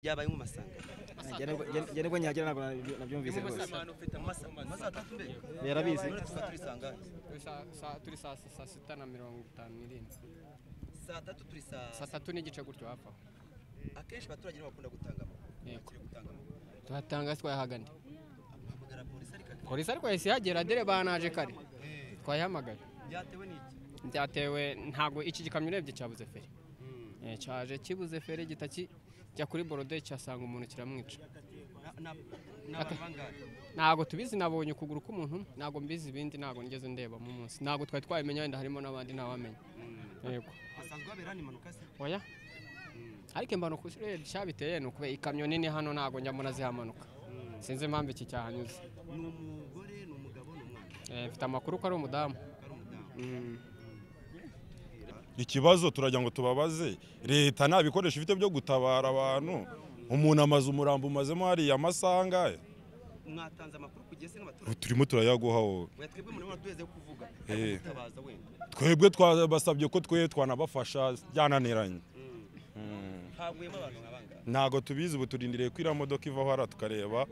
Byabaye mu masanga. Njye nibwo nyagera ntabwo nabyumvise rwose. Yarabizi. Turi saa 6:57. Saa 3 turi saa 3:15 gutyo hafa. Akenshi abaturage bakunda gutanga amakuru. Tuhatanga twayahagande. Polisi ariko yahise ihagera dere banaje kare. Twayihamagaye. Byatewe n'iki? Byatewe ntago iki gikamyo urebye cyabuze feri. Cyaje kibuze feri gitaki jya kuri borode cyasanga umuntu kiramwica. Ntago tubizi, nabonye ukuguru k'umuntu, ntago mbizi ibindi, ntago ngeze ndeba mu munsi. Ntago twari twabimenya, wenda harimo n'abandi ntawamenya. Yego. Asanzwe abera ni impanuka se? Oya. Ariko impanuka urebye cyabiteye ni ukubera ikamyo nini hano ntago njya mbona zihamanuka. Sinzi impamvu iki cyahanyuze. Ni umugore, ni umugabo, ni umwana? Mfite amakuru ko ari umudamu. Ikibazo turajya ngo tubabaze leta nta bikoresho ifite byo gutabara abantu. Umuntu amaze umurambo umazemo hariya amasanga. Mwatanze amakuru kugeze n'abaturage? Turimo turayaguha wowe. Twebwe muri duheze kuvuga gutabaza wenda. Twebwe twabasabye ko twe twanabafasha byananiranye. Haguyemo abantu nk'abangaba? Ntago tubizi, ubu turindiriye ko iriya modoka ivaho hara tukareba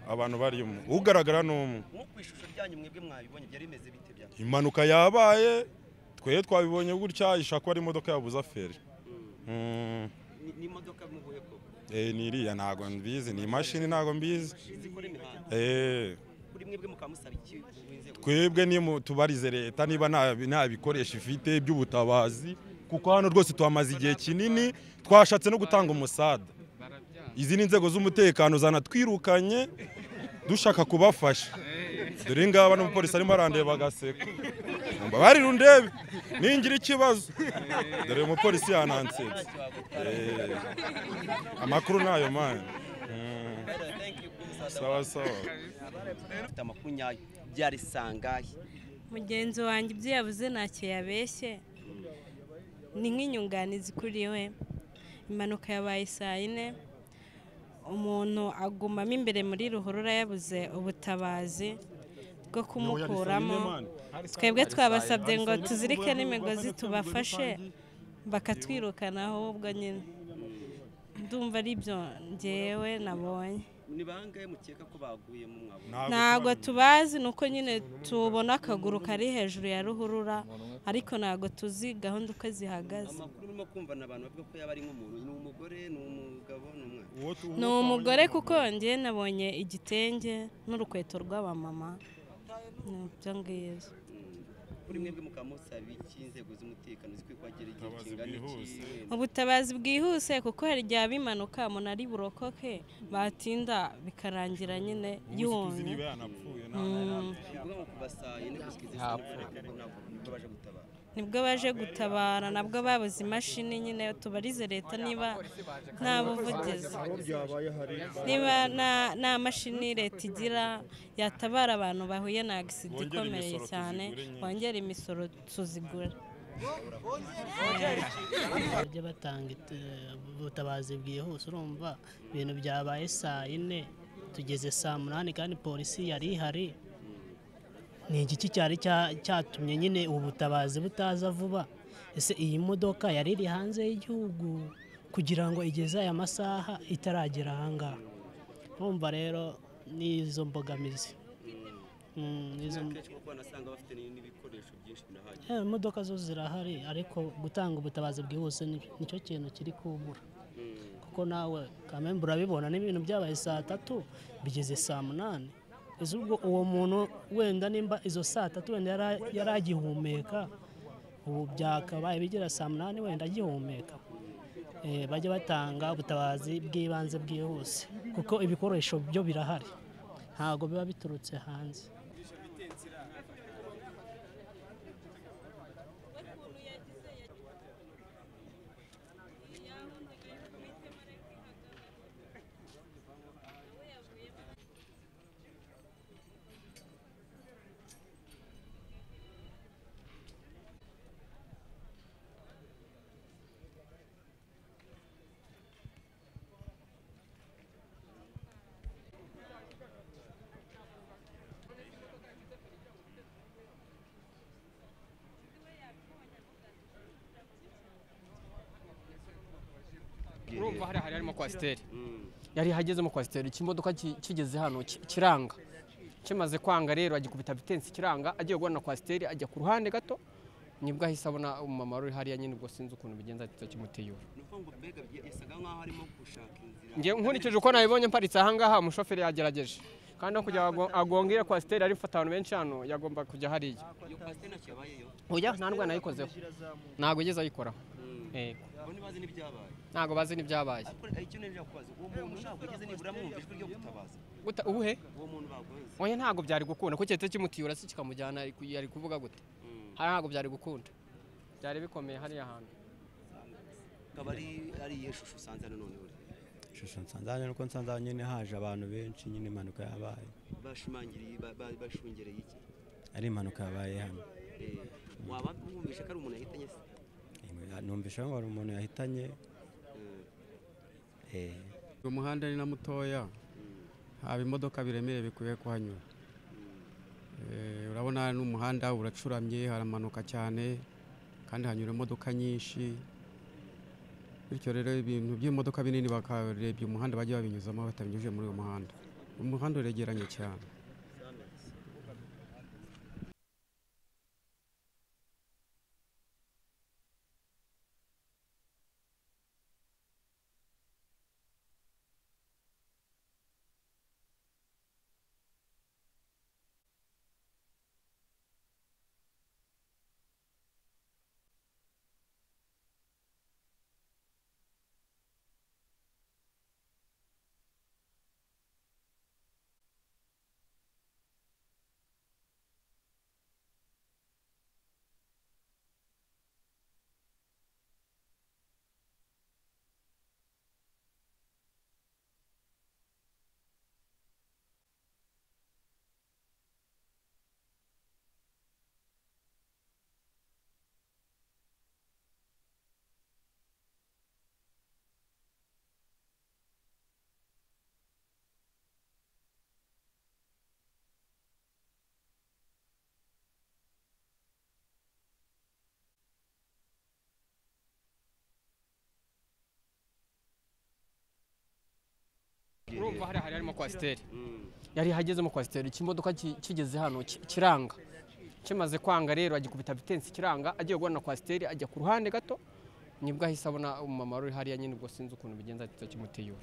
abantu barimo. Ugaragara ni umwe. Nko ku ishusho ryanyu mwebwe mwabibonye byari bimeze bite bya? Impanuka yabaye twe twabibonye gutya ishaka ari imodoka yabuza feri. Ni imodoka mu buhe bwoko? Ni iriya ntago mbizi, ni imashini ntago mbizi. Kuri mwebwe mukamusaba iki inzego? Twebwe ni tubarize leta niba nta bikoresho ifite by'ubutabazi, kuko hano rwose twamaze igihe kinini twashatse no gutanga umusada. Izi ni inzego z'umutekano zanatwirukanye dushaka kubafasha. Dore ngaba n'umupolisi arimo arandeba agaseka. Mbabarira undebe ningira ikibazo. Dore umupolisi yanansetse. Amakuru nayo man. Sawa sawa. Amakuru nyayo byari sangahe? Mugenzi wanjye ibyo yavuze ntacyo yabeshye. Ni nk'inyunganizi kuri we. Impanuka yabaye saa 4. Umuntu agumamo imbere muri ruhurura yabuze ubutabazi bwo kumukuramo. Twebwe twabasabye ngo tuzirike n'imigozi tubafashe bakatwirukana ahubwo nyine. Ndumva ari byo njyewe nabonye. Ni bangahe mukeka ko baguye mu mwabo? Ntago tubazi, nuko nyine tubona akaguru kari hejuru ya ruhurura, ariko ntago tuzi gahunda uko zihagaze. Amakuru urimo kumva n'abantu bavuga ko yaba ari nk'umuntu, ni umugore, ni umugabo, ni umwana? Ni umugore kuko njye nabonye igitenge n'urukweto rw'abamama. Nibyo ngibyo. Kuri mwebwe mukamusaba iki inzego z'umutekano zikwiye kuhagera igihe kingana iki? Ubutabazi bwihuse kuko hari igihe bimanuka umuntu ari burokoke batinda bikarangira nyine yumye. Nibwo baje gutabara, nabwo babuze imashini nyine. Tubarize leta niba nta buvugizi, niba nta mashini leta igira yatabara abantu bahuye na agisida ikomeye cyane, bongera imisoro tuzigura. Bajya batanga ubutabazi bwihuse. Urumva ibintu byabaye saa 4 tugeze saa 8 kandi polisi yari ihari. Ni igiki cyari cyatumye nyine ubutabazi butaza vuba? Ese iyi modoka yari iri hanze y'igihugu kugira ngo igeze aya masaha itaragera ahangaha? Urumva rero n'izo mbogamizi. Imodoka zo zirahari, ariko gutanga ubutabazi bwihuse nicyo kintu kiri kubura. Kuko nawe kamembe urabibona n'ibintu byabaye saa 3 bigeze saa 8. Ubwo uwo muntu wenda nimba izo saa 3 wenda yaragihumeka, ubu byakabaye bigera saa 8 wenda agihumeka. Bajya batanga ubutabazi bw'ibanze bwihuse kuko ibikoresho byo birahari, ntago biba biturutse hanze. Urumva hari harimo kwasiteri. Yari hagezemo kwasiteri, ikimodoka kigeze hano kiranga. Kimaze kwanga rero agikubita vitensi kiranga, agiye guhana kwasiteri ajya ku ruhande gato, nibwo ahise abona umumama uri hariya nyine, ubwo sinzi ukuntu bigenza kimutiyura. Nge nkurikije uko nabibonye mparitse aha ngaha, umushoferi yagerageje kandi no kugira ngo agongere kwasiteri ari mfata abantu benshi hano yagomba kujya hariya. Oya nta ndwara nayikozeho, ntabwo igeze ayikoraho. Ntabwo bazi n'ibyabaye. Ubuhe? Oya ntabwo byari gukunda kuko cyahita kimutiyura se kikamujyana, yari kuvuga gute? Hari ntabwo byari gukunda, byari bikomeye hariya hantu. Ishusho nsanze hano nuko nsanze nyine haje abantu benshi nyine impanuka yabaye. Bashimangiriye bashungereye iki? Ari impanuka yabaye hano. Waba wumvishe ko ari umuntu yahitanye se? Numvishe ngo ari umuntu yahitanye. Umuhanda ni na mutoya, haba imodoka biremereye bikwiye kuhanyura. Urabona n'umuhanda uracuramye, haramanuka cyane kandi hanyura imodoka nyinshi. Bityo rero ibintu by'imodoka binini bakarebye umuhanda bajya babinyuzamo batabinyujije muri uyu muhanda. Umuhanda uregeranye cyane. Urumva hari harimo kwasiteri, yari hagezemo kwasiteri, ikimodoka kigeze hano kiranga. Kimaze kwanga rero agikubita vitensi kiranga, agiye guhana kwasiteri ajya ku ruhande gato, nibwo ahise abona umumama uri hariya nyine, ubwo sinzi ukuntu bigenza kimutiyura.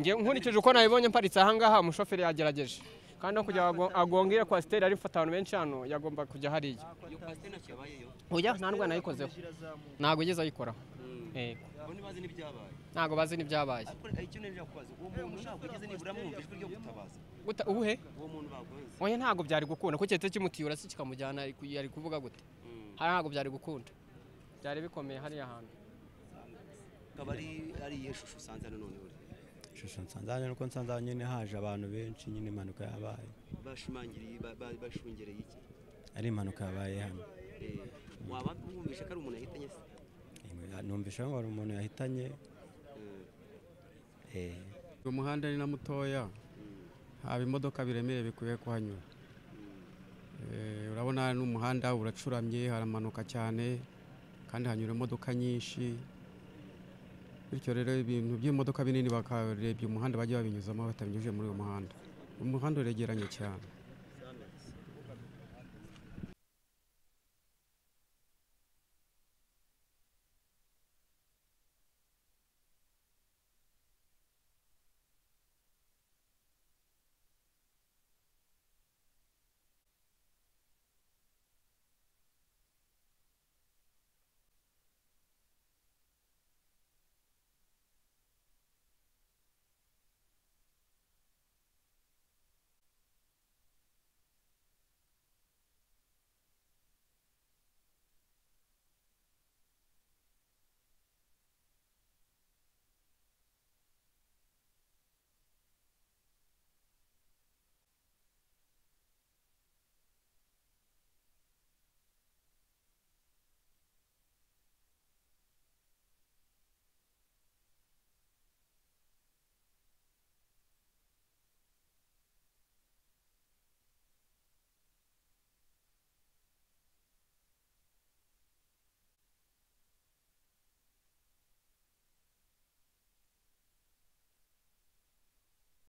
Nge nkurikije uko nabibonye mparitse aha ngaha, umushoferi yagerageje kandi no kugira ngo agongere kwasiteri ari mfata abantu benshi hano yagomba kujya hariya. Oya nta ndwara nayikozeho, ntabwo igeze ayikoraho. Ntabwo bazi n'ibyabaye. Ubuhe? Oya ntabwo byari gukunda kuko cyahita kimutiyura se kikamujyana, yari kuvuga gute? Hari ntabwo byari gukunda, byari bikomeye hariya hantu. Ishusho nsanze hano nuko nsanze nyine haje abantu benshi nyine impanuka yabaye. Bashimangiriye bashungereye iki? Ari impanuka yabaye hano. Waba wumvishe ko ari umuntu yahitanye se? Numvishe ngo ari umuntu yahitanye. Umuhanda ni na mutoya, haba imodoka biremereye bikwiye kuhanyura. Urabona n'umuhanda uracuramye, haramanuka cyane kandi hanyura imodoka nyinshi. Bityo rero ibintu by'imodoka binini bakarebye umuhanda bajya babinyuzamo batabinyujije muri uyu muhanda. Umuhanda uregeranye cyane.